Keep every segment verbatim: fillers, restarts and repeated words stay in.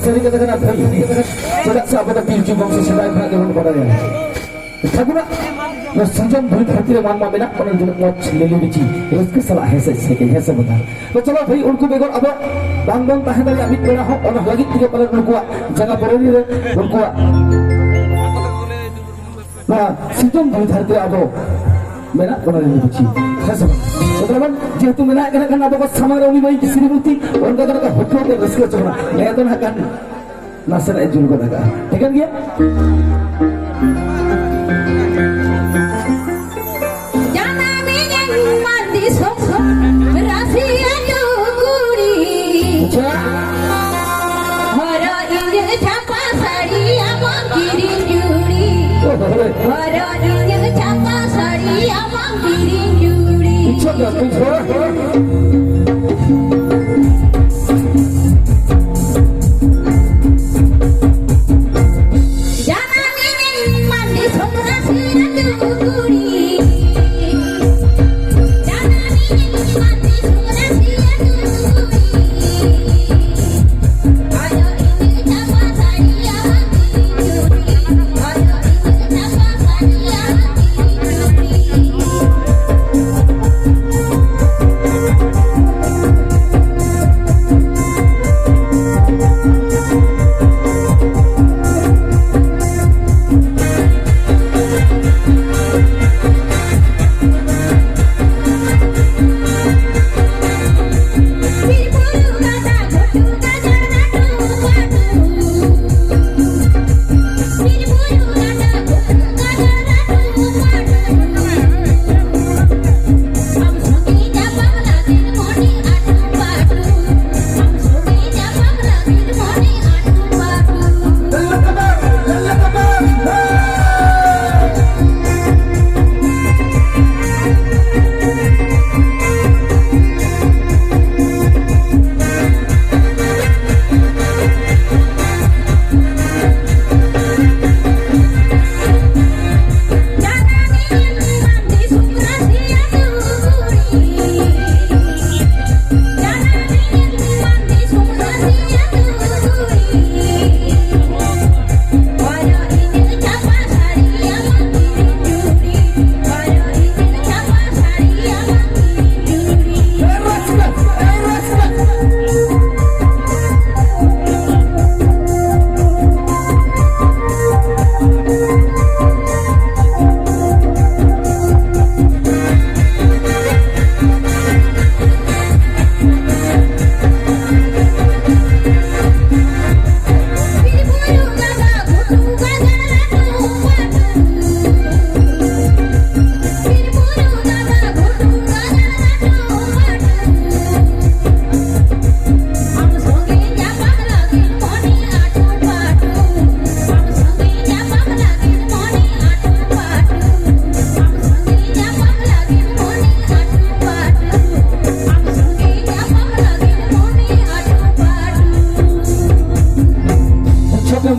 ᱥᱟᱹᱨᱤ ᱠᱟᱛᱷᱟ ᱠᱟᱱᱟ ᱵᱷᱟᱹᱭ, ᱪᱮᱫᱟᱜ ᱥᱮ ᱟᱵᱚ ᱫᱚ ᱯᱤᱞᱪᱩ ᱵᱚᱝᱥᱚ ᱥᱮᱫᱟᱭ ᱠᱷᱚᱱᱟᱜ ᱜᱮᱵᱚᱱ ᱵᱟᱰᱟᱭᱟ᱾ ᱴᱷᱟᱹᱠᱩᱨᱟᱜ ᱱᱚᱣᱟ ᱥᱤᱨᱡᱚᱱ ᱫᱷᱩᱲᱤ ᱫᱷᱟᱹᱨᱛᱤ ᱨᱮ ᱢᱟᱱᱣᱟ ᱢᱮᱱᱟᱜ ᱵᱚᱱᱟ, ᱛᱤᱱᱟᱹᱜ ᱢᱚᱡᱽ ᱞᱤᱞᱤ ᱵᱤᱪᱤ ᱨᱟᱹᱥᱠᱟᱹ ᱥᱟᱞᱟᱜ ᱦᱮᱸᱥᱮ ᱥᱮᱨᱮᱧ, ᱦᱮᱸ ᱥᱮ ᱵᱟᱝ? ᱛᱚ ᱪᱚᱞᱚ ᱵᱷᱟᱹᱭ, ᱩᱱᱠᱩ ᱵᱮᱜᱚᱨ ᱟᱵᱚ ᱵᱟᱝ ᱵᱚᱱ ᱛᱟᱦᱮᱸ ᱫᱟᱲᱮᱭᱟᱜᱼᱟ ᱢᱤᱫ ᱵᱮᱲᱟ ᱦᱚᱸ᱾ ᱚᱱᱟ ᱞᱟᱹᱜᱤᱫ ᱛᱮᱜᱮ ᱯᱟᱞᱮᱱ ᱩᱱᱠᱩᱣᱟᱜ ᱡᱟᱸᱜᱟ ᱵᱚᱨᱚᱱᱤ ᱨᱮ ᱩᱱᱠᱩᱣᱟᱜ ᱱᱚᱣᱟ ᱥᱤᱨᱡᱚᱱ ᱫᱷᱩᱲᱤ ᱫᱷᱟᱹᱨᱛᱤ ᱨᱮ ᱟᱵᱚ ᱢᱮᱱᱟᱜ ᱵᱚᱱᱟ ᱞᱤᱞᱤ ᱵᱤᱪᱤ, ᱦᱮᱸ ᱥᱮ ᱵᱟᱝ? ᱥᱩᱛᱚᱨᱟᱝ ᱡᱮᱦᱮᱛᱩ ᱢᱮᱱᱟᱜ ᱠᱟᱱᱟ ᱠᱷᱟᱱ ᱟᱵᱚ ᱠᱚ ᱥᱟᱢᱟᱝ ᱨᱮ ᱩᱱᱤ ᱢᱟᱹᱭ ᱥᱨᱤᱢᱚᱛᱤ, ᱚᱱᱠᱟ ᱠᱟᱛᱮ ᱦᱩᱴ ᱦᱩᱴ ᱨᱟᱹᱥᱠᱟᱹ ᱦᱚᱪᱚ ᱵᱚᱱᱟ᱾ ᱱᱤᱭᱟᱹ ᱫᱚ ᱱᱟᱜ ᱠᱷᱟᱱ ᱱᱟᱥᱮᱱᱟᱜ ᱡᱩᱞ ᱜᱚᱫ ᱟᱠᱟᱜᱼᱟ᱾ ᱴᱷᱤᱠᱟᱹᱱ ᱜᱮᱭᱟ? ᱡᱟᱱᱟᱢᱤᱧ ᱢᱟᱱ ᱫᱤᱥᱚᱢ ᱨᱟᱥᱤ ᱟᱹᱛᱩ ᱠᱩᱲᱤ᱾ ᱟᱪᱪᱷᱟ᱾ ᱦᱚᱨᱚᱜ ᱤᱧ ᱪᱷᱟᱯᱟ ᱥᱟᱹᱲᱤ ᱟᱢᱟᱝ ᱠᱤᱨᱤᱧ ᱪᱩᱲᱤ᱾ ᱳᱦᱳ᱾ ᱦᱚᱨᱚᱜ ᱤᱧ ᱪᱷᱟᱯᱟ ᱥᱟᱹᱲᱤ ᱟᱢᱟᱝ ᱠᱤᱨᱤᱧ ᱪᱩᱲᱤ᱾ ᱟᱪᱪᱷᱟ, ᱟᱪᱪᱷᱟ᱾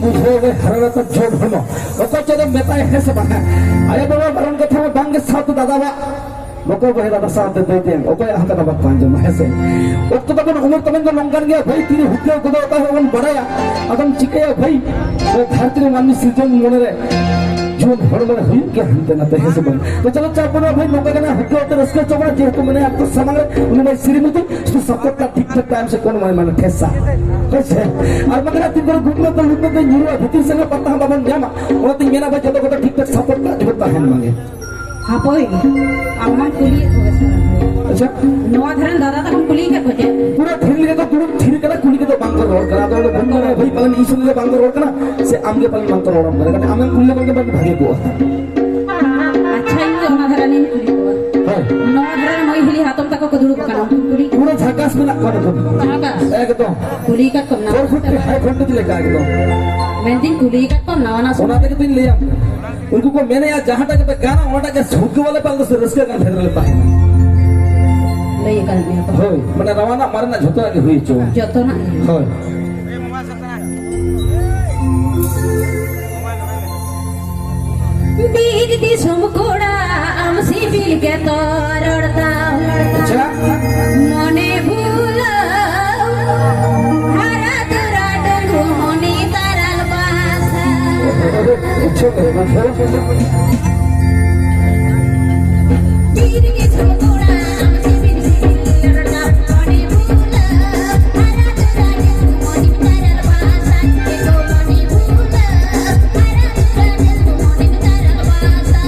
ᱵᱩᱡᱷᱟᱹᱣ ᱜᱮ ᱦᱟᱨᱟ ᱨᱟᱛᱟ ᱡᱚᱢ ᱦᱚᱲᱢᱚ᱾ ᱚᱠᱚᱭ ᱪᱮᱫ ᱮᱢ ᱢᱮᱛᱟᱭ ᱦᱮᱸ ᱥᱮ ᱵᱟᱝ? ᱟᱭᱳ ᱵᱟᱵᱟ ᱵᱟᱨᱚᱱ ᱠᱟᱛᱷᱟ ᱢᱟ ᱵᱟᱝ ᱜᱮ ᱥᱟᱶᱛᱮ ᱫᱟᱫᱟᱣᱟᱜ᱾ ᱵᱟᱠᱚ ᱵᱚᱭᱦᱟ ᱫᱟᱫᱟ ᱥᱟᱶᱛᱮ ᱫᱟᱹᱭ ᱛᱮ ᱚᱠᱚᱭᱟᱜ ᱦᱚᱸ ᱠᱟᱛᱷᱟ ᱵᱟᱠᱚ ᱟᱸᱡᱚᱢᱟ, ᱦᱮᱸ ᱥᱮ? ᱚᱠᱛᱚ ᱛᱟᱵᱚᱱ ᱩᱢᱮᱨ ᱛᱟᱵᱚᱱ ᱫᱚ ᱱᱚᱝᱠᱟᱱ ᱜᱮᱭᱟ ᱵᱷᱟᱹᱭ, ᱛᱤᱨᱮ ᱦᱩᱫᱟᱹ ᱜᱚᱫᱚᱜ ᱚᱠᱟ ᱦᱚᱸ ᱵᱟᱵᱚᱱ ᱵᱟᱲᱟᱭᱟ᱾ ᱟᱫᱚᱢ ᱪᱤᱠᱟᱹᱭᱟ ᱵᱷᱟᱹᱭ? ᱱᱚᱣᱟ ᱫᱷᱟᱹᱨᱛᱤ ᱨᱮ ᱢᱟᱹᱱᱢᱤ ᱥᱤᱨᱡᱚᱱ ᱢᱚᱱᱮ ᱨᱮ ᱡᱩᱣᱟᱹᱱ ᱦᱚᱲᱢᱚ ᱨᱮ ᱦᱩᱭᱩᱜ ᱜᱮᱭᱟ ᱦᱟᱱᱛᱮ ᱱᱟᱛᱮ, ᱦᱮᱸ ᱥᱮ ᱵᱟᱝ? ᱛᱚ ᱪᱚᱞᱚ ᱪᱟᱯ ᱵᱟᱹᱱᱩᱜᱼᱟ ᱵᱷᱟᱹᱭ, ᱱᱚᱝᱠᱟ ᱜᱮ ᱱᱟᱜ ᱦᱩᱫᱟᱹ ᱟᱛᱮ ᱨᱟᱹᱥᱠᱟᱹ ᱦᱚᱪᱚ ᱵᱚᱱᱟ, ᱡᱮᱦᱮᱛᱩ ᱢᱮᱱᱟᱭᱟ ᱟᱯᱠᱚ ᱥᱟᱢᱟᱝ ᱨᱮ ᱩᱱᱤ ᱢᱟᱭ ᱥᱨᱤᱢᱚᱛᱤ᱾ ᱥᱩᱫᱷᱩ support ᱴᱟ ᱴᱷᱤᱠ ᱴᱷᱟᱠ time ᱥᱮ ᱠᱳᱱᱳ ᱢᱟᱱᱮ ᱴᱷᱮᱥᱟ᱾ ᱦᱳᱭ ᱥᱮ? ᱟᱨ ᱵᱟᱝᱠᱷᱟᱱ ᱛᱤᱱ ᱠᱚᱨᱮ ᱜᱩᱴ ᱢᱮ ᱛᱚ ᱞᱩᱴ ᱢᱮ ᱛᱚ ᱧᱩᱨᱩᱜᱼᱟ, ᱵᱷᱤᱛᱤᱨ ᱥᱮᱫ ᱦᱚᱸ ᱯᱟᱛᱟ ᱦᱚᱸ ᱵᱟᱵᱚᱱ ᱧᱟᱢᱟ᱾ ᱚᱱᱟᱛᱤᱧ ᱢᱮᱱᱟ ᱵᱷᱟᱭ, ᱡᱚᱛᱚ ᱠᱚᱫᱚ ᱴᱷᱤᱠ ᱴᱷᱟᱠ support ᱴᱟ ᱡᱚᱛᱚ ᱛᱟᱦᱮᱱ ᱢᱟᱜᱮ᱾ ᱦᱟᱯᱳᱭ, ᱟᱢ ᱢᱟᱢ ᱠᱩᱞᱤᱭᱮᱫ ᱠᱚᱜᱮ ᱥᱮ? ᱟᱪᱪᱷᱟ᱾ ᱱᱚᱣᱟ ᱫᱷᱟᱨᱮᱱ ᱫᱟᱫᱟ ᱛᱟᱠᱚᱢ ᱠᱩᱞᱤ ᱠᱮᱫ ᱠᱚ ᱪᱮᱫ? ᱯᱩᱨᱟᱹ ᱛᱷᱤᱨ ᱞᱮᱠᱟ ᱠᱚ ᱫᱩᱲᱩᱵ ᱛᱷᱤᱨ ᱠᱟᱱᱟ, ᱠᱩᱞᱤ ᱠᱚᱫᱚ ᱵᱟᱝ ᱠᱚ ᱨᱚᱲ ᱠᱟᱱᱟ᱾ ᱟᱫᱚ ᱚᱸᱰᱮ ᱵᱟᱹᱧ ᱵᱟᱲᱟᱭᱟ ᱵᱷᱟᱹᱭ, ᱯᱟᱞᱮᱱ ᱤᱧ ᱥᱩᱢᱩᱝ ᱜᱮ ᱵᱟᱝ ᱠᱚ ᱨᱚᱲ ᱠᱟᱱᱟ ᱥᱮ ᱟᱢ ᱜᱮ ᱯᱟᱞᱮᱱ ᱵᱟᱝ ᱠᱚ ᱨᱚᱲᱟᱢ ᱠᱟᱱᱟ᱾ ᱠᱟᱹᱴᱤᱡ ᱟᱢᱮᱢ ᱠᱩᱞᱤ ᱞᱮᱠᱷᱟᱱ ᱜᱮ ᱵᱷᱟᱹᱜᱤ ᱠᱚᱜᱼᱟ᱾ ᱟᱪᱪᱷᱟ, ᱤᱧ ᱫᱚ ᱚᱱᱟ ᱫᱷᱟᱨᱮ ᱨᱤᱧ ᱠᱩᱞᱤ ᱠᱚᱣᱟ᱾ ᱦᱳᱭ᱾ ᱱᱚᱣᱟ ᱫᱷᱟᱨᱮ ᱨᱮ ᱢᱟᱹᱭ ᱦᱤᱞᱤ ᱦᱟᱛᱚᱢ ᱛᱟᱠᱚ ᱠᱚ ᱫᱩᱲᱩᱵ ᱟᱠᱟᱱᱟ, ᱩᱱᱠᱩ ᱠᱩᱞᱤ ᱯᱩᱨᱟᱹ ᱡᱷᱟᱠᱟᱥ ᱢᱮᱱᱟᱜ ᱠᱚᱣᱟ ᱱᱩᱠᱩ᱾ ᱡᱷᱟᱠᱟᱥ᱾ ᱮᱠᱫᱚᱢ᱾ ᱠᱩᱞᱤ ᱠᱟᱜ ᱠᱚᱢ ᱱᱟᱣᱟ᱾ Four fifty five hundred ᱞᱮᱠᱟ ᱮᱠᱫᱚᱢ᱾ ᱢᱮᱱᱫᱟᱹᱧ ᱠᱩᱞᱤ ᱠᱟᱜ ᱠᱚᱢ ᱱᱟᱣᱟ ᱱᱟᱣᱟ᱾ ᱚᱱᱟ ᱛᱮᱜᱮ ᱛᱚᱧ ᱞᱟᱹᱭᱟᱢ ᱠᱟᱱᱟ᱾ ᱩᱱᱠᱩ ᱠᱚ ᱢᱮᱱᱮᱜᱼᱟ ᱡᱟᱦᱟᱸᱴᱟᱜ ᱜᱮᱯᱮ ᱜᱟᱱᱟ, ᱚᱱᱟᱴᱟᱜ ᱜᱮ ᱥᱩᱠ ᱜᱮ ᱵᱟᱞᱮ ᱯᱟᱞᱮ ᱥᱮ ᱨᱟᱹᱥᱠᱟᱹ ᱜᱟᱱ ᱵᱷᱮᱫ ᱨᱮᱞᱮ ᱛᱟᱦᱮᱱᱟ᱾ ᱞᱟᱹᱭ ᱟᱠᱟᱫ ᱢᱮᱭᱟ ᱠᱚ᱾ ᱦᱳᱭ, ᱢᱟᱱᱮ ᱱᱟᱣᱟᱱᱟᱜ ᱢᱟᱨᱮᱱᱟᱜ ᱡᱷᱚᱛᱚᱱᱟᱜ ᱜᱮ ᱦᱩᱭ ᱦᱚᱪᱚ᱾ ᱡᱚᱛᱚᱱᱟᱜ ᱜᱮ᱾ ᱦᱳᱭ᱾ ᱵᱤᱨ ᱫᱤᱥᱚᱢ ᱠᱚᱲᱟ ᱟᱢ ᱥᱤᱵᱤᱞ ᱜᱮᱛᱚ ᱨᱚᱲ ᱛᱟᱢ᱾ ᱟᱪᱪᱷᱟ᱾ ᱢᱚᱱᱮ ᱵᱷᱩᱞᱟᱹᱣ ᱦᱟᱨᱟ ᱛᱚᱨᱟ ᱰᱟᱺᱜᱩᱣᱟᱹ ᱢᱚᱱᱮ ᱛᱟᱨᱟᱞ ᱵᱟᱥᱟ᱾ ᱟᱪᱪᱷᱟ᱾ ᱵᱤᱨ ᱫᱤᱥᱚᱢ ᱠᱚᱲᱟ ᱟᱢ ᱥᱤᱵᱤᱞ ᱜᱮᱛᱚ ᱨᱚᱲ ᱛᱟᱢ᱾ ᱢᱚᱱᱮ ᱵᱷᱩᱞᱟᱹᱣ ᱦᱟᱨᱟ ᱛᱚᱨᱟ ᱰᱟᱺᱜᱩᱣᱟᱹ ᱢᱚᱱᱮ ᱛᱟᱨᱟᱞ ᱵᱟᱥᱟ᱾ ᱰᱟᱺᱜᱩᱣᱟᱹ ᱢᱚᱱᱮ ᱵᱷᱩᱞᱟᱹᱣ ᱦᱟᱨᱟ ᱛᱚᱨᱟ ᱰᱟᱺᱜᱩᱣᱟᱹ ᱢᱚᱱᱮ ᱛᱟᱨᱟᱞ ᱵᱟᱥᱟ᱾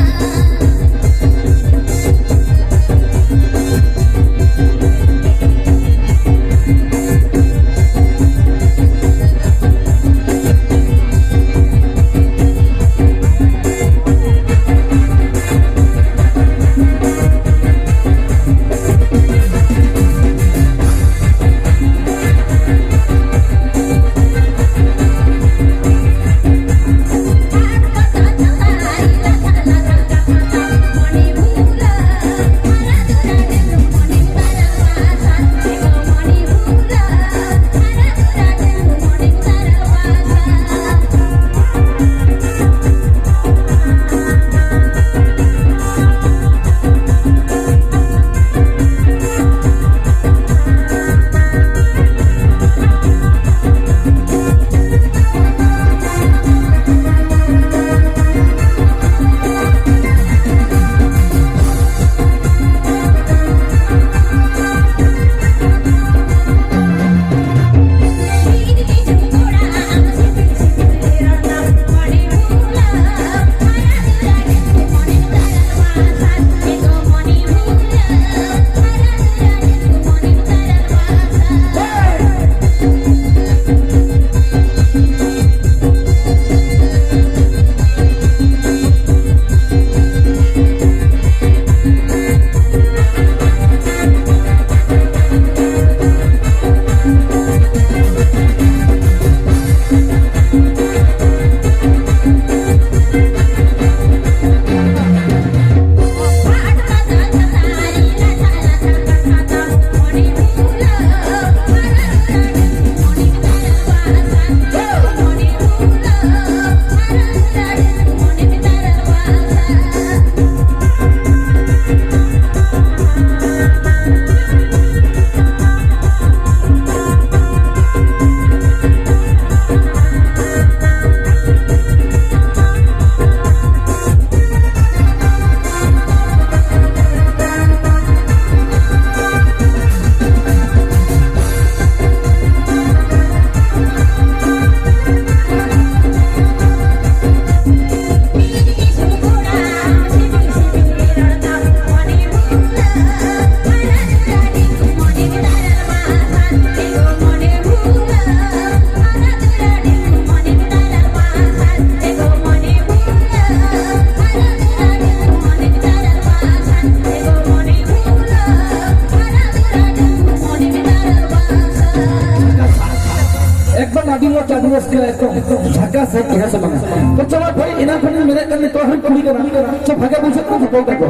ᱮᱠᱫᱚᱢ ᱟᱹᱰᱤ ᱢᱚᱡᱽ, ᱟᱹᱰᱤ ᱨᱟᱹᱥᱠᱟᱹ, ᱮᱠᱫᱚᱢ ᱡᱷᱟᱠᱟᱥ ᱦᱮᱡ, ᱦᱮᱸ ᱥᱮ ᱵᱟᱝ? ᱛᱚ ᱪᱚᱞᱚ ᱵᱷᱟᱹᱭ, ᱮᱱᱟᱝ ᱠᱷᱚᱱᱤᱧ ᱢᱮᱱᱮᱫ ᱠᱟᱱ, ᱱᱤᱛᱚᱜ ᱦᱚᱸᱧ ᱠᱩᱞᱤ ᱠᱟᱱᱟ, ᱪᱚ ᱵᱷᱟᱜᱮ ᱵᱩᱡᱷᱟᱹᱜ ᱠᱟᱱᱟ ᱛᱚ ᱵᱚᱞ ᱛᱟᱠᱚ?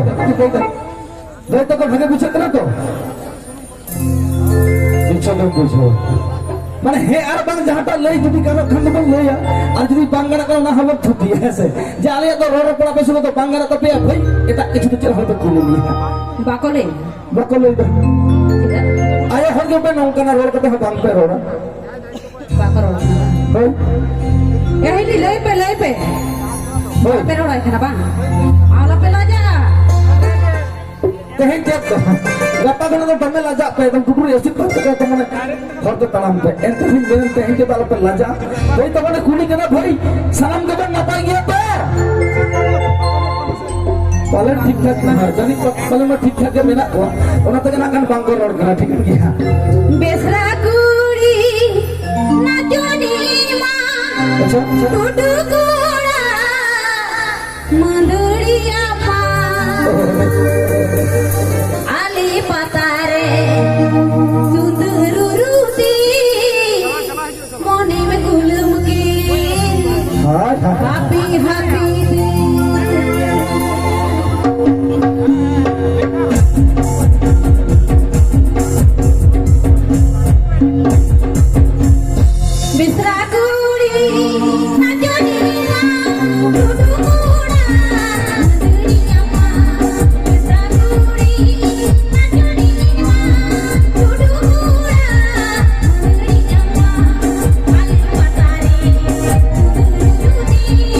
ᱵᱚᱞ ᱛᱟᱠᱚ ᱵᱷᱟᱜᱮ ᱵᱩᱡᱷᱟᱹᱜ ᱠᱟᱱᱟ ᱛᱚ? ᱵᱩᱡᱷᱟᱹᱣ ᱵᱟᱝ ᱵᱩᱡᱷᱟᱹᱣ? ᱢᱟᱱᱮ ᱦᱮᱸ ᱟᱨ ᱵᱟᱝ ᱡᱟᱦᱟᱸᱴᱟᱜ ᱞᱟᱹᱭ ᱡᱩᱫᱤ ᱜᱟᱱᱚᱜ ᱠᱷᱟᱱ ᱫᱚᱵᱚᱱ ᱞᱟᱹᱭᱟ, ᱟᱨ ᱡᱩᱫᱤ ᱵᱟᱝ ᱜᱟᱱᱚᱜ ᱠᱷᱟᱱ ᱚᱱᱟ ᱦᱚᱸᱵᱚᱱ ᱛᱷᱩᱛᱤᱭᱟ, ᱦᱮᱸ ᱥᱮ? ᱡᱮ ᱟᱞᱮᱭᱟᱜ ᱫᱚ ᱨᱚᱲ ᱨᱚᱯᱚᱲ ᱟᱯᱮ ᱥᱩᱨ ᱨᱮᱫᱚ ᱵᱟᱝ ᱜᱟᱱᱚᱜ ᱛᱟᱯᱮᱭᱟ ᱵᱷᱟᱹᱭ, ᱮᱴᱟᱜ ᱠᱤᱪᱷᱩ ᱫᱚ ᱪᱮᱫ ᱦᱚᱸ ᱵᱟᱠᱚ ᱞᱟᱹᱭᱟ᱾ ᱵᱟᱠᱚ ᱞᱟᱹᱭ ᱫᱟ᱾ ᱪᱮᱫᱟᱜ? ᱟᱭᱳ ᱦᱚᱲ ᱜᱮᱯᱮ ᱱᱚᱝᱠᱟᱱᱟ, ᱨᱚᱲ ᱠᱟᱛᱮ ᱦᱚᱸ ᱵᱟᱝ ᱯᱮ ᱨᱚᱲᱟ᱾ ᱵᱟᱠᱚ ᱨᱚᱲ ᱠᱟᱱᱟ᱾ ᱦᱳᱭ᱾ ᱮ ᱦᱤᱞᱤ, ᱞᱟᱹᱭ ᱯᱮ, ᱞᱟᱹᱭ ᱯᱮ᱾ ᱦᱳᱭ᱾ ᱵᱟᱯᱮ ᱨᱚᱲᱟᱭ ᱠᱟᱱᱟ ᱵᱟᱝ? ᱟᱞᱚᱯᱮ ᱞᱟᱡᱟᱜᱼᱟ᱾ ᱛᱮᱦᱮᱧ ᱪᱮᱫ ᱫᱚ? ᱜᱟᱯᱟ ᱠᱷᱚᱱᱟᱜ ᱫᱚ ᱫᱚᱢᱮ ᱞᱟᱡᱟᱜ ᱯᱮ, ᱮᱠᱫᱚᱢ ᱴᱩᱴᱩᱨ ᱮᱥᱤᱰ ᱯᱟᱱ ᱛᱮᱯᱮ ᱮᱠᱫᱚᱢ ᱢᱟᱱᱮ ᱦᱚᱨ ᱛᱮ ᱛᱟᱲᱟᱢ ᱯᱮ᱾ ᱮᱱᱛᱮ ᱨᱮᱦᱚᱸᱧ ᱢᱮᱱ, ᱛᱮᱦᱮᱧ ᱪᱮᱫ ᱟᱞᱚᱯᱮ ᱞᱟᱡᱟᱜᱼᱟ? ᱦᱳᱭ, ᱛᱟᱵᱚᱱᱮ ᱠᱩᱞᱤ ᱠᱟᱱᱟ ᱵᱷᱟᱹᱭ, ᱥᱟᱱᱟᱢ ᱜᱮᱵᱚᱱ ᱱᱟᱯᱟᱭ ᱜᱮᱭᱟ ᱛᱚ? ᱯᱟᱞᱮᱱ ᱴᱷᱤᱠ ᱴᱷᱟᱠ ᱢᱮᱱᱟᱜᱼᱟ, ᱡᱟᱹᱱᱤᱡ ᱯᱟ-, ᱯᱟᱞᱮᱱ ᱢᱟ ᱴᱷᱤᱠ ᱴᱷᱟᱠ ᱜᱮ ᱢᱮᱱᱟᱜ ᱠᱚᱣᱟ, ᱚᱱᱟ ᱛᱮᱜᱮ ᱱᱟᱜ ᱠᱷᱟᱱ ᱵᱟᱝ ᱠᱚ ᱨᱚᱲ ᱠᱟᱱᱟ, ᱴᱷᱤᱠ ᱜᱮᱭᱟ᱾ ᱵᱮᱥᱨᱟ ᱠᱩᱲᱤ ᱱᱟᱪᱚᱱᱤ ᱢᱟ, ᱟᱪᱪᱷᱟ, ᱟᱪᱪᱷᱟ᱾ ᱴᱩᱰᱩ ᱠᱚᱲᱟ ᱢᱟᱹᱫᱟᱹᱲᱤᱭᱟ ᱢᱟ, ᱟᱞᱮ ᱯᱟᱛᱟ ᱨᱮ ᱥᱩᱫᱟᱹ ᱨᱩᱨᱩ ᱛᱤ ᱢᱚᱱᱮᱢ ᱜᱩᱞᱟᱹᱢ ᱠᱮᱫ᱾ ᱦᱳᱭ, ᱦᱳᱭ᱾ ᱦᱟᱯᱤ ᱦᱟᱯᱤ ᱫᱤᱱ᱾ ᱵᱤᱥᱨᱟ ᱠᱩᱲᱤ ᱱᱟᱪᱚᱱᱤᱭᱟ, ᱴᱩᱰᱩ ᱠᱚᱲᱟ ᱢᱟᱹᱫᱟᱹᱲᱤᱭᱟ ᱢᱟ᱾ ᱵᱤᱥᱨᱟ ᱠᱩᱲᱤ ᱱᱟᱪᱚᱱᱤᱭᱟ, ᱴᱩᱰᱩ ᱠᱚᱲᱟ ᱢᱟᱹᱫᱟᱹᱲᱤᱭᱟ ᱢᱟ᱾ ᱟᱞᱮ ᱯᱟᱛᱟ ᱨᱮ ᱴᱩᱰᱩ ᱨᱩᱨᱩ ᱛᱤ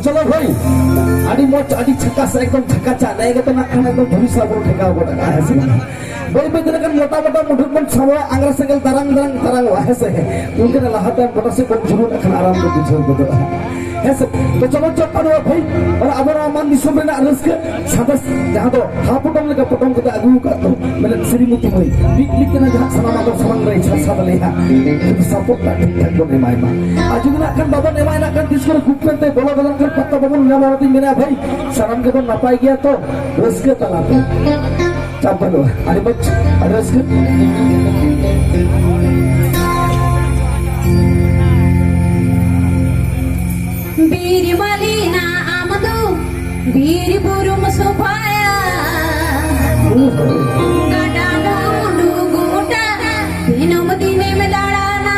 ᱪᱚᱞᱚ ᱵᱷᱟᱹᱭ, ᱟᱹᱰᱤ ᱢᱚᱡᱽ, ᱟᱹᱰᱤ ᱡᱷᱟᱠᱟᱥ, ᱮᱠᱫᱚᱢ ᱡᱷᱟᱠᱟᱪᱟ᱾ ᱱᱮ ᱜᱮᱛᱚ ᱱᱟᱜ ᱠᱷᱟᱱ ᱮᱠᱫᱚᱢ ᱡᱷᱩᱨᱤ ᱥᱟᱵᱚᱱ ᱴᱷᱮᱠᱟᱣ ᱜᱚᱫ ᱟᱠᱟᱜᱼᱟ, ᱦᱮᱸ ᱥᱮ ᱵᱟᱝ? ᱵᱟᱹᱭ ᱵᱟᱹᱭ ᱛᱮ ᱱᱟᱜ ᱠᱷᱟᱱ ᱢᱚᱴᱟ ᱢᱚᱴᱟ ᱢᱩᱰᱷᱩᱨ ᱵᱚᱱ ᱥᱟᱵᱚᱜᱼᱟ, ᱟᱝᱜᱽᱨᱟ ᱥᱮᱸᱜᱮᱞ ᱫᱟᱨᱟᱝ ᱫᱟᱨᱟᱝ ᱛᱟᱨᱟᱝᱚᱜᱼᱟ, ᱦᱮᱸ ᱥᱮ? ᱩᱱᱠᱟᱱᱟᱜ ᱞᱟᱦᱟ ᱛᱟᱭᱚᱢ ᱜᱚᱴᱟ ᱥᱮᱫ ᱵᱚᱱ ᱡᱷᱩᱨᱩᱜ ᱠᱷᱟᱱ ᱟᱨᱟᱢ ᱜᱮ ᱵᱩᱡᱷᱟᱹᱣ ᱜᱚᱫᱚᱜᱼᱟ, ᱦᱮᱸ ᱥᱮ? ᱛᱚ ᱪᱚᱞᱚ ᱪᱚᱯᱟᱲᱚᱜᱼᱟ ᱵᱷᱟᱹᱭ, ᱚᱱᱟ ᱟᱵᱚ ᱱᱚᱣᱟ ᱢᱟᱱ ᱫᱤᱥᱚᱢ ᱨᱮᱱᱟᱜ ᱨᱟᱹᱥᱠᱟᱹ ᱥᱟᱸᱫᱮᱥ, ᱡᱟᱦᱟᱸ ᱫᱚ ᱦᱟᱯᱚᱴᱚᱢ ᱞᱮᱠᱟ ᱯᱚᱴᱚᱢ ᱠᱟᱛᱮ ᱟᱹᱜᱩ ᱟᱠᱟᱫ ᱫᱚ, ᱢᱮᱱᱮᱫ ᱥᱨᱤᱢᱚᱛᱤ ᱢᱟᱹᱭ, ᱢᱤᱫ ᱢᱤᱫ ᱛᱮ ᱱᱟᱜ ᱡᱟᱦᱟᱸ ᱥᱟᱱᱟᱢᱟᱜ ᱫᱚ ᱥᱟᱢᱟᱝ ᱨᱮ ᱥᱟᱨᱥᱟᱣ ᱫᱟᱲᱮᱭᱟᱜᱼᱟ, ᱥᱟᱯᱳᱨᱴ ᱴᱟᱜ ᱴᱷᱤᱠ ᱴᱷᱟᱠ ᱵᱚᱱ ᱮᱢᱟᱭ ᱢᱟ᱾ ᱟᱨ ᱡᱩᱫᱤ ᱱᱟᱜ ᱠᱷᱟᱱ ᱵᱟᱵᱚᱱ ᱮᱢᱟᱭ ᱱᱟᱜ ᱠᱷᱟᱱ ᱛᱤᱥ ᱠᱚᱨᱮ ᱜᱩᱯ ᱢᱮᱱᱛᱮ ᱵᱚᱞᱚ ᱜᱚᱫᱚᱜ ᱠᱷᱟᱱ ᱯᱟᱛᱟ ᱵᱟᱵᱚᱱ ᱧᱟᱢᱟ, ᱚᱱᱟᱛᱤᱧ ᱢᱮᱱᱟ ᱵᱷᱟᱹᱭ, ᱥᱟᱱᱟᱢ ᱜᱮᱵᱚᱱ ᱱᱟᱯᱟᱭ ᱜᱮᱭᱟ ᱛᱚ, ᱨᱟᱹᱥᱠᱟᱹ ᱛᱟᱞᱟᱛᱮ᱾ ᱪᱟᱯ ᱵᱟᱹᱱᱩᱜᱼᱟ, ᱟᱹᱰᱤ ᱢᱚᱡᱽ, ᱟᱹᱰᱤ ᱨᱟᱹᱥᱠᱟᱹ᱾ ᱵᱤᱨ ᱢᱟᱹᱞᱤ ᱱᱟ ᱟᱢ ᱫᱚ ᱵᱤᱨ ᱵᱩᱨᱩᱢ ᱥᱚᱯᱷᱟᱭᱟ, ᱜᱟᱰᱟ ᱢᱩᱰᱩ ᱜᱚᱴᱟ ᱫᱤᱱᱟᱹᱢ ᱫᱤᱱᱮᱢ ᱫᱟᱬᱟᱱᱟ᱾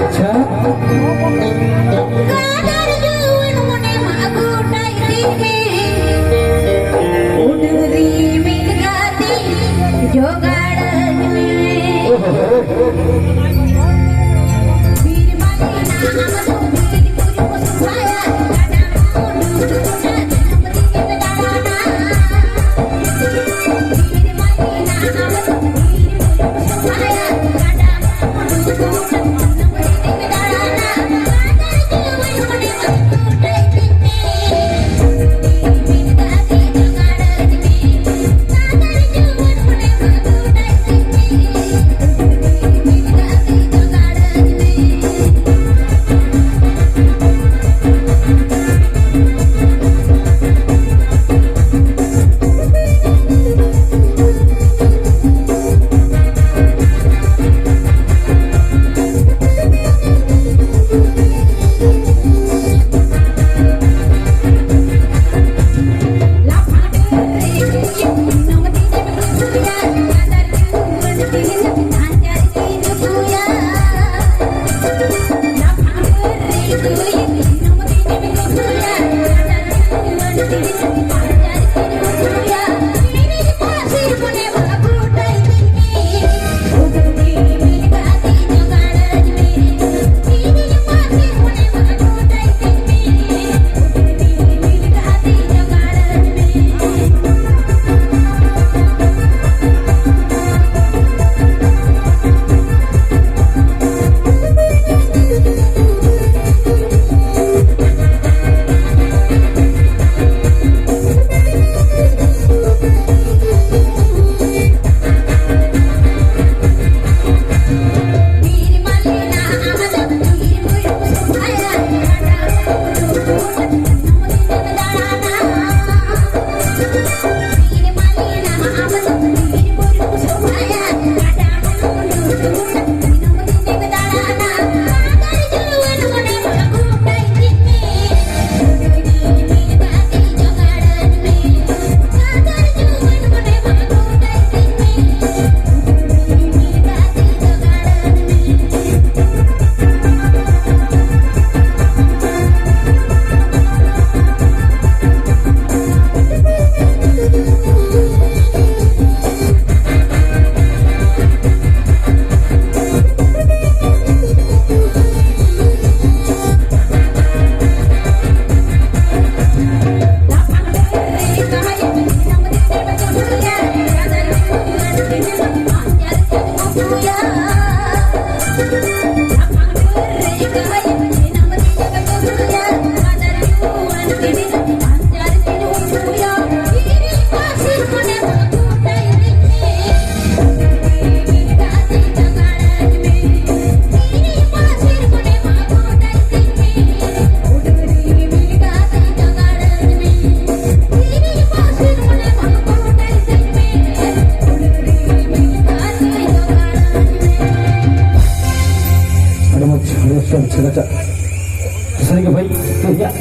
ᱟᱪᱪᱷᱟ᱾ ᱜᱟᱫᱟᱨ ᱡᱩᱣᱟᱹᱱ ᱢᱚᱱᱮ ᱢᱟ ᱜᱚᱴᱟᱭ ᱛᱤᱧ ᱢᱮ, ᱩᱰᱟᱹᱨᱤ ᱢᱤᱫ ᱜᱟᱛᱮ ᱡᱚᱜᱟᱲ ᱟᱹᱧ ᱢᱮ᱾ ᱵᱤᱨ ᱢᱟᱹᱞᱤ ᱱᱟ ᱟᱢ ᱫᱚ ᱵᱤᱨ ᱵᱩᱨᱩᱢ ᱥᱚᱯᱷᱟᱭᱟ, ᱜᱟᱰᱟ ᱢᱩᱰᱩ ᱜᱚᱴᱟ ᱫᱤᱱᱟᱹᱢ ᱫᱤᱱᱮᱢ ᱫᱟᱬᱟᱱᱟ᱾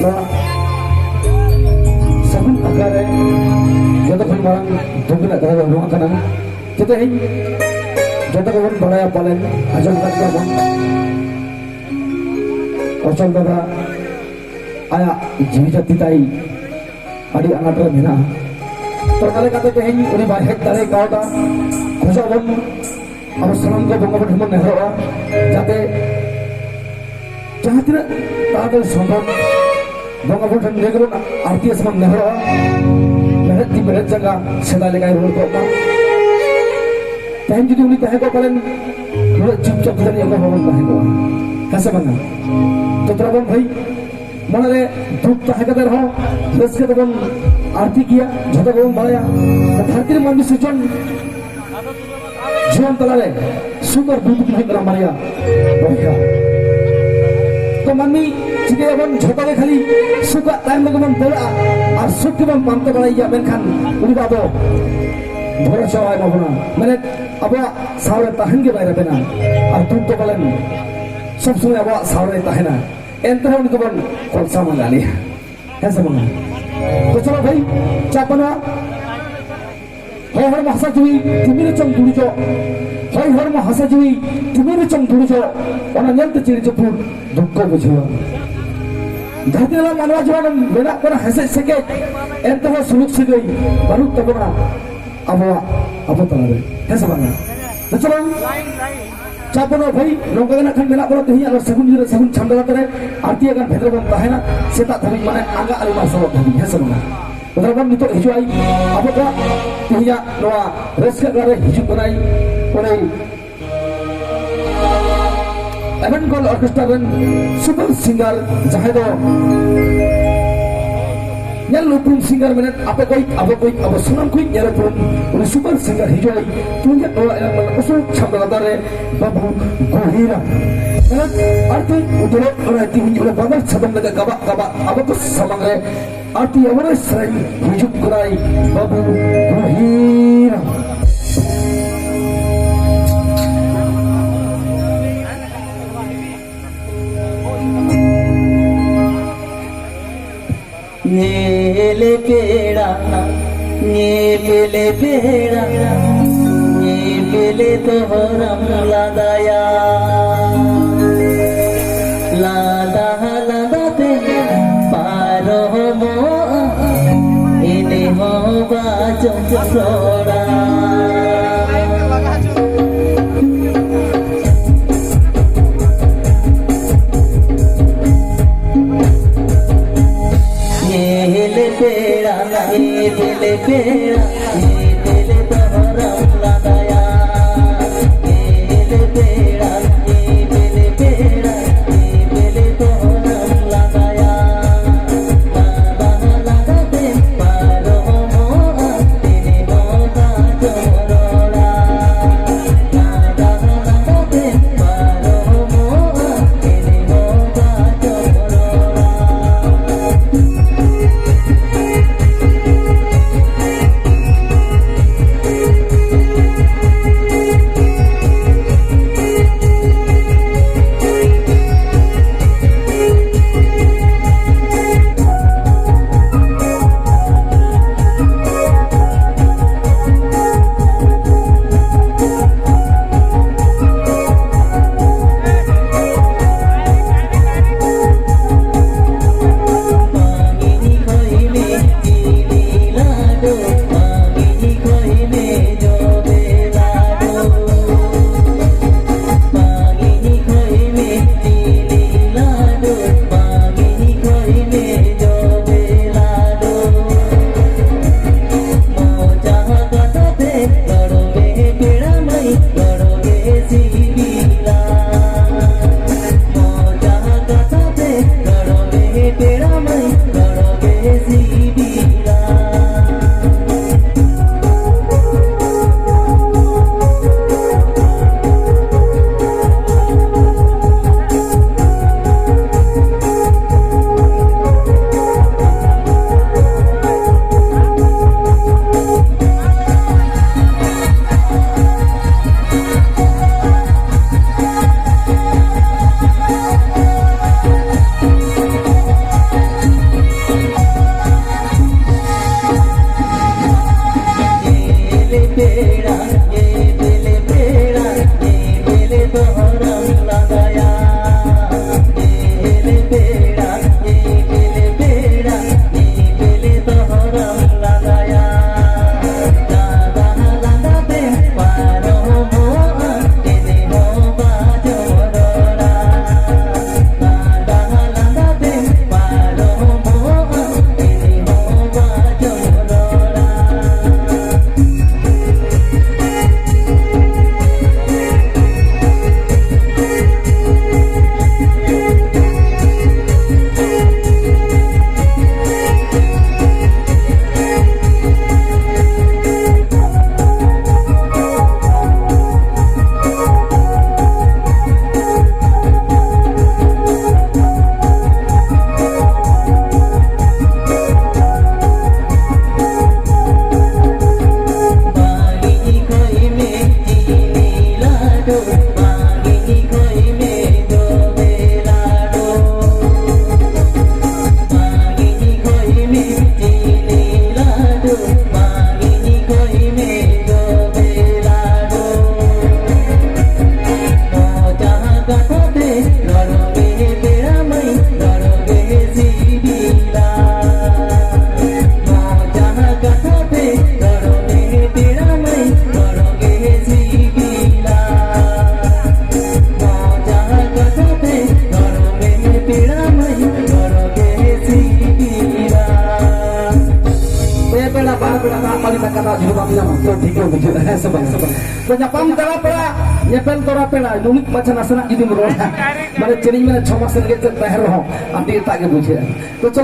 ᱱᱚᱣᱟ ᱥᱟᱹᱜᱩᱱ ᱟᱠᱷᱲᱟ ᱨᱮ ᱡᱚᱛᱚ ᱠᱷᱚᱱ ᱢᱟᱨᱟᱝ ᱫᱩᱠ ᱨᱮᱱᱟᱜ ᱠᱟᱛᱷᱟ ᱫᱚ ᱱᱚᱣᱟ ᱠᱟᱱᱟ ᱡᱮ ᱛᱮᱦᱮᱧ ᱡᱚᱛᱚ ᱜᱮᱵᱚᱱ ᱵᱟᱲᱟᱭᱟ, ᱯᱟᱞᱮᱱ ᱟᱸᱡᱚᱢ ᱟᱠᱟᱫ ᱜᱮᱭᱟ ᱵᱚᱱ, ᱚᱪᱚᱞ ᱫᱟᱫᱟ ᱟᱭᱟᱜ ᱡᱤᱣᱤ ᱡᱟᱹᱛᱤ ᱛᱟᱭ ᱟᱹᱰᱤ ᱟᱱᱟᱴ ᱨᱮ ᱢᱮᱱᱟᱜᱼᱟ᱾ ᱛᱚ, ᱚᱱᱟ ᱞᱮᱠᱟᱛᱮ ᱛᱮᱦᱮᱧ ᱩᱱᱤ ᱵᱟᱭ ᱦᱮᱡ ᱫᱟᱲᱮ ᱠᱟᱣᱫᱟ᱾ ᱠᱷᱚᱡᱚᱜ ᱵᱚᱱ, ᱟᱵᱚ ᱥᱟᱱᱟᱢ ᱠᱚ ᱵᱚᱸᱜᱟ ᱵᱩᱨᱩ ᱴᱷᱮᱱ ᱵᱚᱱ ᱱᱮᱦᱚᱨᱚᱜᱼᱟ, ᱡᱟᱛᱮ ᱡᱟᱦᱟᱸ ᱛᱤᱱᱟᱹᱜ ᱛᱟᱲᱟᱛᱟᱲᱤ ᱥᱚᱢᱵᱷᱚᱵ ᱵᱚᱸᱜᱟ ᱵᱩᱨᱩ ᱴᱷᱮᱱ ᱱᱤᱭᱟᱹ ᱜᱮᱵᱚᱱ ᱟᱨᱛᱤᱭᱟ ᱥᱮᱵᱚᱱ ᱱᱮᱦᱚᱨᱚᱜᱼᱟ, ᱢᱮᱲᱦᱮᱫ ᱛᱤ ᱢᱮᱲᱦᱮᱫ ᱡᱟᱸᱜᱟ ᱥᱮᱫᱟᱭ ᱞᱮᱠᱟᱭ ᱨᱩᱣᱟᱹᱲ ᱠᱚᱜ ᱢᱟ᱾ ᱛᱮᱦᱮᱧ ᱡᱩᱫᱤ ᱩᱱᱤ ᱛᱟᱦᱮᱸ ᱠᱚᱜ ᱯᱟᱞᱮᱱ ᱱᱩᱱᱟᱹᱜ ᱪᱩᱯᱪᱟᱯ ᱛᱮ ᱡᱟᱹᱱᱤᱡ ᱚᱠᱚᱭ ᱦᱚᱸ ᱵᱟᱵᱚᱱ ᱛᱟᱦᱮᱸ ᱠᱚᱜᱼᱟ, ᱦᱮᱸ ᱥᱮ ᱵᱟᱝᱟ? ᱛᱚ ᱛᱚᱨᱟ ᱵᱚᱱ ᱵᱷᱟᱹᱭ, ᱢᱚᱱᱮᱨᱮ ᱫᱩᱠ ᱛᱟᱦᱮᱸ ᱠᱟᱛᱮ ᱨᱮᱦᱚᱸ ᱨᱟᱹᱥᱠᱟᱹ ᱛᱮᱵᱚᱱ ᱟᱨᱛᱤ ᱜᱮᱭᱟ᱾ ᱡᱷᱚᱛᱚ ᱜᱮᱵᱚᱱ ᱵᱟᱲᱟᱭᱟ, ᱫᱷᱟᱹᱨᱛᱤ ᱨᱮ ᱢᱟᱹᱱᱢᱤ ᱥᱤᱨᱡᱚᱱ ᱡᱤᱭᱚᱱ ᱛᱟᱞᱟᱨᱮ ᱥᱩᱠ ᱟᱨ ᱫᱩᱠ ᱫᱚ ᱦᱩᱭᱩᱜ ᱠᱟᱱᱟ ᱵᱟᱨᱭᱟ ᱵᱚᱭᱦᱟ᱾ ᱛᱚ ᱢᱟᱹᱱᱢᱤ ᱪᱤᱠᱟᱹᱭᱟᱵᱚᱱ, ᱡᱷᱚᱛᱚ ᱜᱮ ᱠᱷᱟᱹᱞᱤ ᱥᱩᱠᱟᱜ ᱛᱟᱭᱚᱢ ᱨᱮᱜᱮ ᱵᱚᱱ ᱫᱟᱹᱲᱟ ᱟᱨ ᱥᱩᱠ ᱜᱮᱵᱚᱱ ᱯᱟᱱᱛᱮ ᱵᱟᱲᱟᱭ ᱜᱮᱭᱟ, ᱢᱮᱱᱠᱷᱟᱱ ᱩᱱᱤ ᱫᱚ ᱟᱵᱚ ᱵᱷᱚᱨᱥᱟ ᱵᱟᱭ ᱮᱢᱟ ᱵᱚᱱᱟ, ᱢᱟᱱᱮ ᱟᱵᱚᱣᱟᱜ ᱥᱟᱶ ᱨᱮ ᱛᱟᱦᱮᱱ ᱜᱮ ᱵᱟᱭ ᱨᱮᱵᱮᱱᱟ᱾ ᱟᱨ ᱫᱩᱠ ᱫᱚ ᱯᱟᱞᱮᱱ ᱥᱚᱵ ᱥᱚᱢᱚᱭ ᱟᱵᱚᱣᱟᱜ ᱥᱟᱶ ᱨᱮ ᱛᱟᱦᱮᱱᱟ, ᱮᱱᱛᱮ ᱨᱮᱦᱚᱸ ᱩᱱᱤ ᱫᱚᱵᱚᱱ ᱠᱚᱞᱥᱟ ᱢᱟᱸᱜᱟ ᱞᱮᱭᱟ, ᱦᱮᱸ ᱥᱮ ᱵᱟᱝᱟ? ᱛᱚ ᱪᱚᱞᱚ ᱵᱷᱟᱹᱭ, ᱪᱟᱯ ᱵᱟᱹᱱᱩᱜᱼᱟ᱾ ᱦᱚᱭ ᱦᱚᱲᱢᱚ ᱦᱟᱥᱟ ᱡᱤᱣᱤ ᱛᱤᱢᱤᱨ ᱨᱮᱪᱚᱝ ᱫᱩᱲᱩᱡᱚᱜ, ᱦᱚᱭ ᱦᱚᱲᱢᱚ ᱦᱟᱥᱟ ᱡᱤᱣᱤ ᱛᱤᱢᱤᱨ ᱨᱮᱪᱚᱝ ᱫᱩᱲᱩᱡᱚᱜ, ᱚᱱᱟ ᱧᱮᱞᱛᱮ ᱪᱮᱬᱮ ᱪᱤᱯᱨᱩᱫ ᱫᱩᱠ ᱠᱚ ᱵᱩᱡᱷᱟᱹᱣᱟ᱾ ᱫᱷᱟᱹᱨᱛᱤ ᱨᱮᱱᱟᱜ ᱢᱟᱱᱣᱟ ᱡᱤᱭᱚᱱ ᱢᱮᱱᱟᱜ ᱵᱚᱱᱟ ᱦᱮᱸᱥᱮᱡ ᱥᱮᱠᱮᱡ, ᱮᱱᱛᱮᱦᱚᱸ ᱥᱩᱞᱩᱠ ᱥᱟᱹᱜᱟᱹᱭ ᱵᱟᱹᱱᱩᱜ ᱛᱟᱵᱚᱱᱟ ᱟᱵᱚᱣᱟᱜ, ᱟᱵᱚ ᱛᱟᱞᱟᱨᱮ, ᱦᱮᱸ ᱥᱮ ᱵᱟᱝᱟ? ᱦᱮᱸ ᱥᱮ ᱵᱟᱝ? ᱪᱟᱯᱚᱱᱚ ᱵᱷᱟᱹᱭ, ᱱᱚᱝᱠᱟ ᱜᱮ ᱱᱟᱜ ᱠᱷᱟᱱ ᱢᱮᱱᱟᱜ ᱵᱚᱱᱟ ᱛᱮᱦᱮᱧ ᱟᱨᱚ ᱥᱟᱹᱜᱩᱱ ᱧᱤᱫᱟᱹ, ᱥᱟᱹᱜᱩᱱ ᱪᱷᱟᱢᱰᱟ ᱨᱟᱛ ᱨᱮ ᱟᱨᱛᱤ ᱟᱠᱟᱱ ᱵᱷᱮᱫ ᱨᱮᱵᱚᱱ ᱛᱟᱦᱮᱱᱟ ᱥᱮᱛᱟᱜ ᱫᱷᱟᱹᱵᱤᱡ, ᱢᱟᱱᱮ ᱟᱸᱜᱟ ᱟᱹᱣᱨᱤ ᱢᱟᱨᱥᱟᱞᱚᱜ ᱫᱷᱟᱹᱵᱤᱡ, ᱦᱮᱸ ᱥᱮ ᱵᱟᱝᱟ? ᱵᱚᱫᱷᱚᱨᱟᱢ ᱱᱤᱛᱚᱜ ᱦᱤᱡᱩᱜ ᱟᱭ ᱟᱵᱚ ᱠᱚᱣᱟᱜ ᱛᱮᱦᱮᱧᱟᱜ ᱱᱚᱣᱟ ᱨᱟᱹᱥᱠᱟᱹ ᱟᱠᱷᱲᱟ ᱨᱮ ᱦᱤᱡᱩᱜ ᱠᱟᱱᱟᱭ, ᱩᱱᱤ ᱮᱵᱷᱮᱱ ᱜᱚᱞ ᱚᱨᱠᱮᱥᱴᱨᱟ ᱨᱮᱱ ᱥᱩᱯᱟᱨ ᱥᱤᱝᱜᱟᱨ, ᱡᱟᱦᱟᱸᱭ ᱫᱚ ᱧᱮᱞ ᱩᱯᱨᱩᱢ ᱥᱤᱝᱜᱟᱨ ᱢᱮᱱᱮᱫ ᱟᱯᱮ ᱠᱚᱭᱤᱡ, ᱟᱵᱚ ᱠᱚᱭᱤᱡ, ᱟᱵᱚ ᱥᱟᱱᱟᱢ ᱠᱚᱭᱤᱡ ᱧᱮᱞ ᱩᱯᱨᱩᱢ ᱩᱱᱤ ᱥᱩᱯᱟᱨ ᱥᱤᱝᱜᱟᱨ ᱦᱤᱡᱩᱜ ᱟᱭ᱾ ᱛᱩᱢᱫᱟᱜ ᱱᱚᱣᱟ ᱮᱞᱟᱝ ᱢᱮᱱᱟᱜ ᱩᱥᱩᱞ ᱪᱷᱟᱢᱰᱟ ᱞᱟᱛᱟᱨ ᱨᱮ ᱵᱟᱹᱵᱩ ᱜᱚᱦᱤᱨᱟᱢ᱾ ᱢᱮᱱᱮᱫ ᱟᱨ ᱛᱩᱧ ᱩᱫᱩᱨᱚᱜ ᱠᱟᱱᱟᱭ ᱛᱤᱦᱤᱧ ᱚᱱᱟ ᱵᱟᱫᱟᱨ ᱥᱟᱫᱚᱢ ᱞᱮᱠᱟ ᱜᱟᱵᱟᱜ ᱜᱟᱵᱟᱜ ᱟᱵᱚ ᱠᱚ ᱥᱟᱢᱟᱝ ᱨᱮ ᱟᱨ ᱛᱩᱧ ᱟᱵᱚᱱᱟᱭ ᱥᱮᱨᱮᱧ ᱦᱤᱡᱩᱜ ᱠᱟᱱᱟᱭ ᱵᱟᱹᱵᱩ ᱜᱚᱦᱤᱨᱟᱢ᱾ ᱵᱮᱞᱮ ᱵᱮᱲᱟ ᱵᱮᱞᱮ ᱛᱚᱦᱚᱨᱟᱢ ᱞᱟᱸᱫᱟᱭᱟ᱾ ᱞᱟᱸᱫᱟ ᱞᱟᱸᱫᱟ ᱛᱮ ᱯᱟᱨᱚᱢᱚᱜᱼᱟ, ᱮᱱᱮ ᱦᱚᱸ ᱵᱟᱪᱚᱢ ᱨᱚᱲᱟ᱾ ᱧᱮᱞ ᱯᱮᱲᱟ, ᱧᱮᱞ ᱯᱮᱲᱟ, ᱧᱮᱞ ᱛᱚᱦᱚᱨᱟᱢ ᱞᱟᱸᱫᱟᱭᱟ᱾ ᱧᱮᱞ ᱯᱮᱲᱟ, ᱧᱮᱞ ᱯᱮᱲᱟ, ᱧᱮᱞ ᱛᱚᱦᱚᱨᱟᱢ ᱞᱟᱸᱫᱟᱭᱟ᱾ ᱞᱟᱸᱫᱟ ᱞᱟᱸᱫᱟ ᱛᱮ ᱯᱟᱨᱚᱢᱚᱜᱼᱟ, ᱛᱤᱱ ᱵᱚᱸᱜᱟ ᱪᱚᱢ ᱨᱚᱲᱟ᱾ ᱞᱟᱸᱫᱟ ᱞᱟᱸᱫᱟ ᱛᱮ ᱯᱟᱨᱚᱢᱚᱜᱼᱟ, ᱛᱤᱱ ᱵᱚᱸᱜᱟ ᱪᱚᱢ ᱨᱚᱲᱟ᱾ ᱯᱮ ᱵᱮᱲᱟ ᱵᱟᱨ ᱵᱮᱲᱟ ᱫᱟᱜ ᱢᱟᱹᱲᱤ ᱫᱟᱠᱟ ᱫᱟᱜ ᱡᱩᱫᱤ ᱵᱟᱢ ᱧᱟᱢᱟ, ᱛᱚ ᱴᱷᱤᱠ ᱜᱮ ᱵᱩᱡᱷᱟᱹᱜᱼᱟ, ᱦᱮᱸ ᱥᱮ ᱵᱟᱝ? ᱛᱚ ᱧᱟᱯᱟᱢ ᱛᱚᱨᱟ ᱯᱮᱲᱟ, ᱧᱮᱯᱮᱞ ᱛᱚᱨᱟ ᱯᱮᱲᱟ, ᱱᱩᱱᱩᱜ ᱢᱟᱪᱷᱟ ᱱᱟᱥᱮᱱᱟᱜ ᱡᱩᱫᱤᱢ ᱨᱚᱲᱟ, ᱢᱟᱱᱮ ᱪᱮᱫ ᱤᱧ ᱢᱮᱱᱟ, ᱪᱷᱚ ᱢᱟᱥ ᱨᱮᱜᱮ ᱪᱮᱫ ᱛᱟᱦᱮᱸ ᱨᱮᱦᱚᱸ ᱟᱹᱰᱤ ᱮᱴᱟᱜ ᱜᱮ ᱵᱩᱡᱷᱟᱹᱜᱼᱟ᱾ ᱛᱚ ᱪᱚᱞᱚ